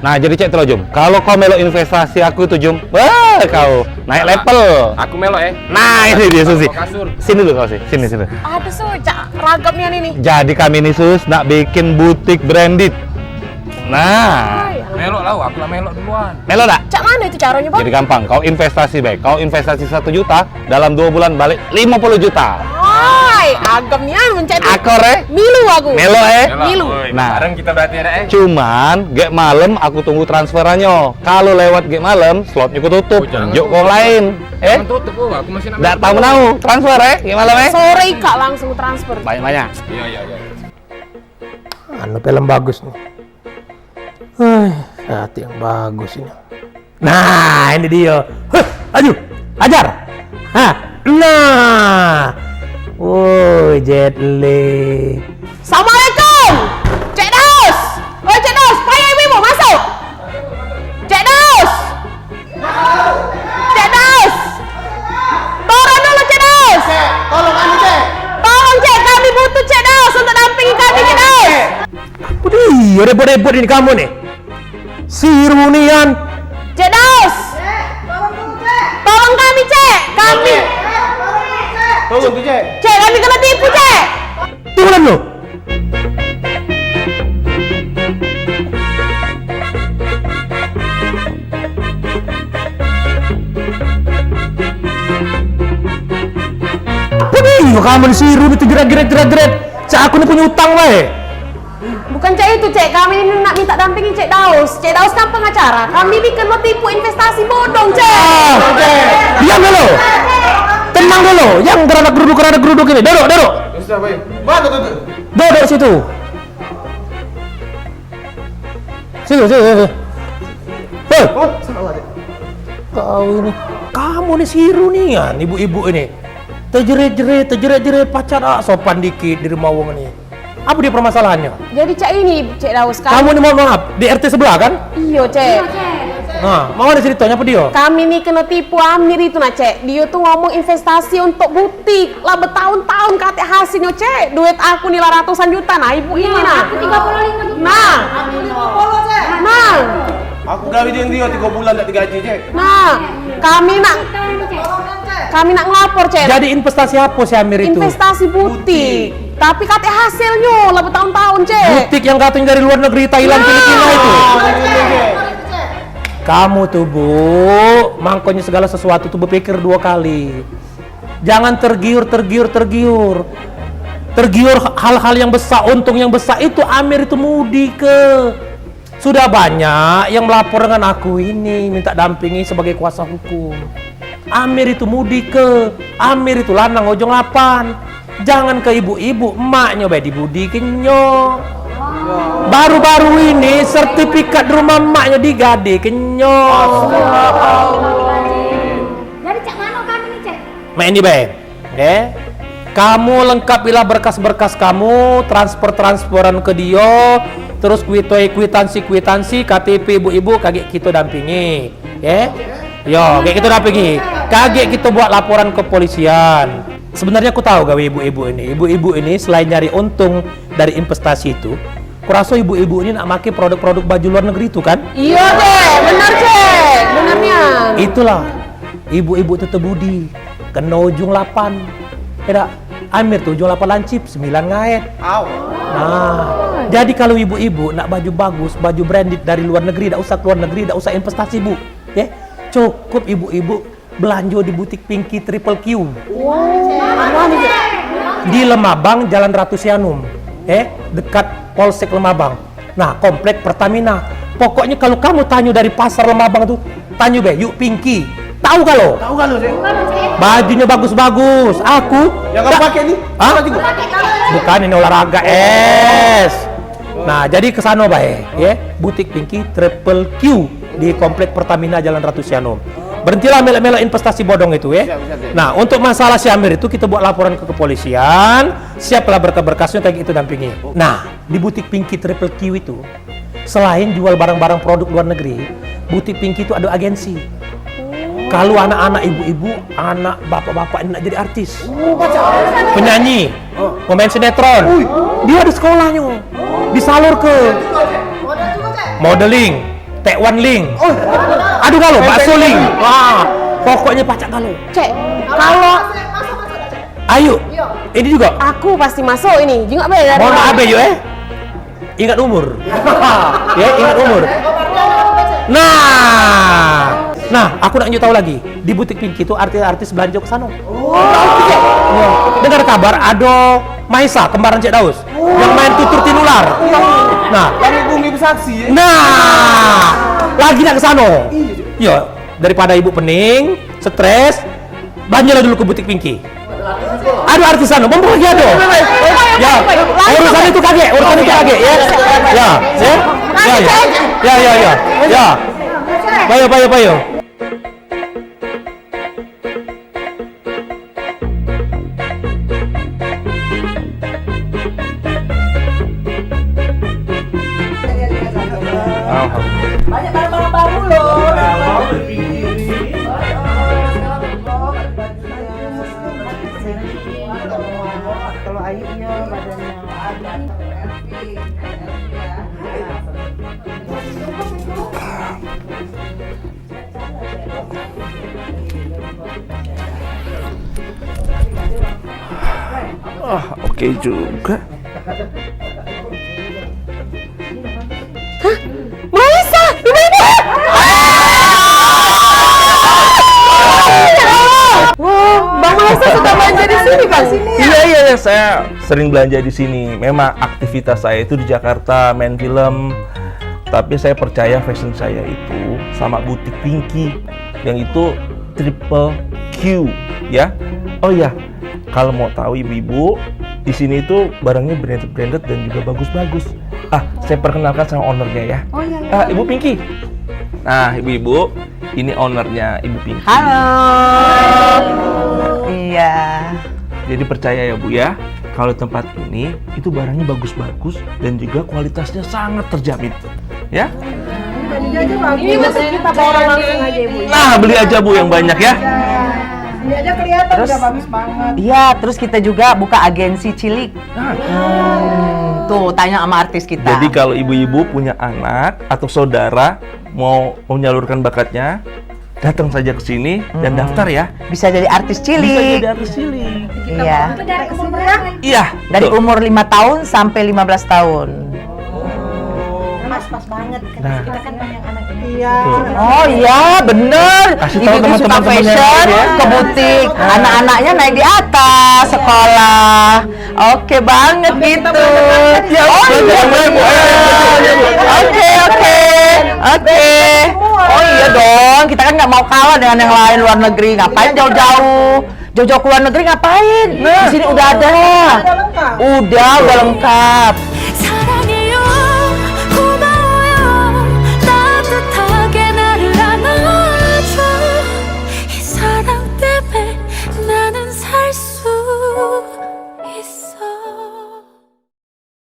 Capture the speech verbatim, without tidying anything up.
Nah, jadi cek tu lah, Jum. Kalau kau melok investasi aku tu, Jum, wah, kau naik level. Aku melok, eh. Nah, ini dia, Susi. Kasur. Sini dulu kau, sini, sini. Aduh, Su, cak ragam nian ini. Jadi kami ni, Sus, nak bikin butik branded. Nah. Melok lah, aku lah melok duluan. Melok tak? Cak mana itu caranya, Bang? Jadi gampang, kau investasi baik. Kau investasi satu juta, dalam dua bulan balik lima puluh juta. Oi, agam nian mencet. Akor, eh? Milu aku. Melok, eh? Milu. Nah. Bareng kita berarti ada, eh? Cuman, gek malam aku tunggu transferannya. Kalau lewat gek malam, slotnya ku tutup. Oh, jangan tutup. Juk ke orang lain. Eh? Jangan tutup, oh, aku masih nak. Ndak tahu menau. Transfer, eh? Gek malam, eh? Sore ikak langsung transfer. Banyak-banyak. Iya, iya, iya. Anu film bagus nih. Hei, hati yang bagus ini. Nah, ini dia. Heh, aju, ajar. Ha, nah. Woi, Jet Li. Assalamualaikum. Cek Daus. Oi, Cek Daus, payah ibu-ibu masuk. Cek Daus. Cek Daus. Turun dulu, Cek Daus. Cek, tolong kami, Cek. Tolong, Cek, kami butuh Cek Daus untuk dampingi kami, Cek Daus. Apa dia rebut-rebut ini kamu nih? Si Runian. Cek Daus. Tolong kami, Cek. Kami. Tolong tu, Cek. Cek, kami kena tipu, Cek. Turun lu. Apa dio kamu di siru itu jerat-jerat, jerat-jerat? Cak aku ni punya utang bae. Bukan cak itu, Cek. Kami ni nak minta dampingi Cek Daus. Cek Daus kan pengacara. Kami ni kena tipu investasi bodong, Cek. Ah, diam dulu. Tenang dulu. Yang geradak geruduk, geradak geruduk ini. Duduk, duduk. Sudah, baik. Mana tu? Duduk situ. Situ, situ, situ. Hei. Oh, salah, Cek. Kau ini. Kamu ni siru nian, ibu-ibu ini. Tejerit-jerit, tejerit-jerit, pacak dak sopan dikit di rumah wong ni. Apa dia permasalahannya? Jadi cak ini, Cek Daus, kan? Kamu ni mohon maaf, di R T sebelah, kan? Iyo, Cek. Nah, mau ada ceritanya apa dia? Kami ni kena tipu Amir itu, nah, Cek. Dia tu ngomong investasi untuk butik. Lah bertahun-tahun katek hasilnyo, Cek. Duit aku ni lah ratusan juta. Nah, ibu ini, nah. Aku tiga puluh lima juta. Nah. Nah. Aku gawe dengan dia tiga bulan dak digaji, Cek. Nah, kami nak, kami nak ngelapor, Cek. Jadi investasi apa si Amir itu? Investasi butik. Tapi katek hasilnyo lah bertahun-tahun, Cek. Butik yang katanya dari luar negeri, Thailand, Filipina itu. Kamu tuh, Bu, mangkonyo segala sesuatu tuh berpikir dua kali. Jangan tergiur, tergiur, tergiur. Tergiur hal-hal yang besar, untung yang besar itu Amir itu mudi ke. Sudah banyak yang melapor dengan aku ini, minta dampingi sebagai kuasa hukum. Amir itu mudi ke, Amir itu lanang ujung lapan. Jangan ke ibu-ibu, emaknyo bae dibudi kenyo. Baru-baru ini sertifikat rumah emaknyo digade kenyo. Jadi cak mano kami ni, Cek? Mak ini bae. Oke. Kamu lengkapilah berkas-berkas kamu, transfer-transferan ke dio, terus kuitoi, kuitansi-kuitansi, K T P ibu-ibu kagek kito dampingi. Oke. Yo, kagek kito dampingi. Kagek kito buat laporan ke polisian. Sebenarnya aku tahu gawe ibu-ibu ini. Ibu-ibu ini selain nyari untung dari investasi itu, kuraso ibu-ibu ini nak make produk-produk baju luar negeri itu, kan? Iyo, Cek. Benar, Cek. Benar nian. Itulah. Ibu-ibu tu tebudi, keno ujung lapan. Ye dak? Amir tu ujung lapan lancip, sembilan ngaet. Au. Nah, jadi kalu ibu-ibu nak baju bagus, baju branded dari luar negeri, dak usah ke luar negeri, dak usah investasi, Bu. Ye, cukup ibu-ibu belanjo di butik Pinky Triple Q. Di Lemabang, Jalan Ratu Sianum. Eh, dekat Polsek Lemabang. Nah, komplek Pertamina. Pokoknyo kalu kamu tanyo dari pasar Lemabang tu, tanyo be, yuk Pinky. Tahu galo? Tahu galo, Cek. Bajunyo bagus-bagus. Aku yang kamu pakai ni? Hah? Bukan, ini olahraga, es. Nah, jadi ke sano bae, ye. Butik Pinky Triple Q di komplek Pertamina Jalan Ratu Sianum. Berhentilah melok-melok investasi bodong itu, ye. Siap, siap, siap. Nah, untuk masalah si Amir itu kita buat laporan ke kepolisian, siaplah berkas-berkasnya, kayak gitu dampingi. Nah, di butik Pinky Triple Q itu, selain jual barang-barang produk luar negeri, butik Pinky itu ada agensi. Kalu anak-anak, ibu-ibu, anak bapak-bapak ini nak jadi artis, penyanyi, pemain sinetron, dia ada sekolahnyo, disalur ke modeling, Tekwan Ling. Aduh, galo, bakso Ling. Wah, pokoknyo pacak galo. Cek, kalau Ayo. Ini juga. Aku pasti masuk ini. Jingok bae dari Mohon maaf, Yu, eh. Ingat umur. Ya, ingat umur. Nah, nah, aku nak nyuk tahu lagi. Di Butik Pinky itu artis-artis belanja ke sana. Oh. Ya. Dengar kabar ada Maisa, kembaran Cek Daus, yang main tutur tinular. Nah, Langit bumi bersaksi, ya? Nah, lagi nak ke sana. Iya. Ya, daripada ibu pening, stres, belanjalah dulu ke Butik Pinky. Ada artis anu, mumpung lagi ada. Ya, urusan itu kagek, urusan itu kagek, ya. Ya, ya. Ya, ya. Ya, ya, ya. Ya. Payo, payo, payo. Alhamdulillah. Banyak barang-barang baru loh. Kalau Ayu, iya, badannya. Ah, oke juga. Hah? Maisa, ibu-ibu. Wah, Bang Maisa suka belanja di sini, Bang? Iya, iya, iya, saya sering belanja di sini. Memang aktivitas saya itu di Jakarta, main film. Tapi saya percaya fashion saya itu sama Butik Pinky, yang itu triple Q, ya. Oh ya, kalau mau tahu ibu-ibu, di sini itu barangnya branded-branded dan juga bagus-bagus. Ah, saya perkenalkan sama ownernya, ya. Oh, iya, iya. Ah, Ibu Pinky. Nah, ibu-ibu, ini ownernya Ibu Pinky. Halo. Iya. Jadi percaya ya, Bu, ya, kalau tempat ini itu barangnya bagus-bagus dan juga kualitasnya sangat terjamin. Ya? Ini masih kita bawa langsung aja, Ibu. Nah, beli aja, Bu, yang banyak, ya. Ini aja kelihatan udah bagus banget. Iya, terus kita juga buka agensi cilik. Nah. Hmm, tuh, tanya sama artis kita. Jadi kalau ibu-ibu punya anak atau saudara mau menyalurkan bakatnya, datang saja ke sini dan daftar, ya. Bisa jadi artis cilik. Bisa jadi artis cilik. Iya. Dari umur berapa? Iya, dari umur lima tahun sampai lima belas tahun. Pas, pas banget. Nah. Kita kan banyak anak. Iya. Betul. Oh iya, bener. Kasih tahu teman-teman yang lain, ya. Ibu-ibu suka fashion, ke butik, anak-anaknya naik di atas sekolah. Oke banget gitu. Ya, oh iya, bener. Oke, oke. Oke. Oh iya dong, kita kan nggak mau kalah dengan yang lain luar negeri. Ngapain jauh-jauh? Jauh-jauh ke luar negeri ngapain? Di sini udah ada. Udah, udah lengkap.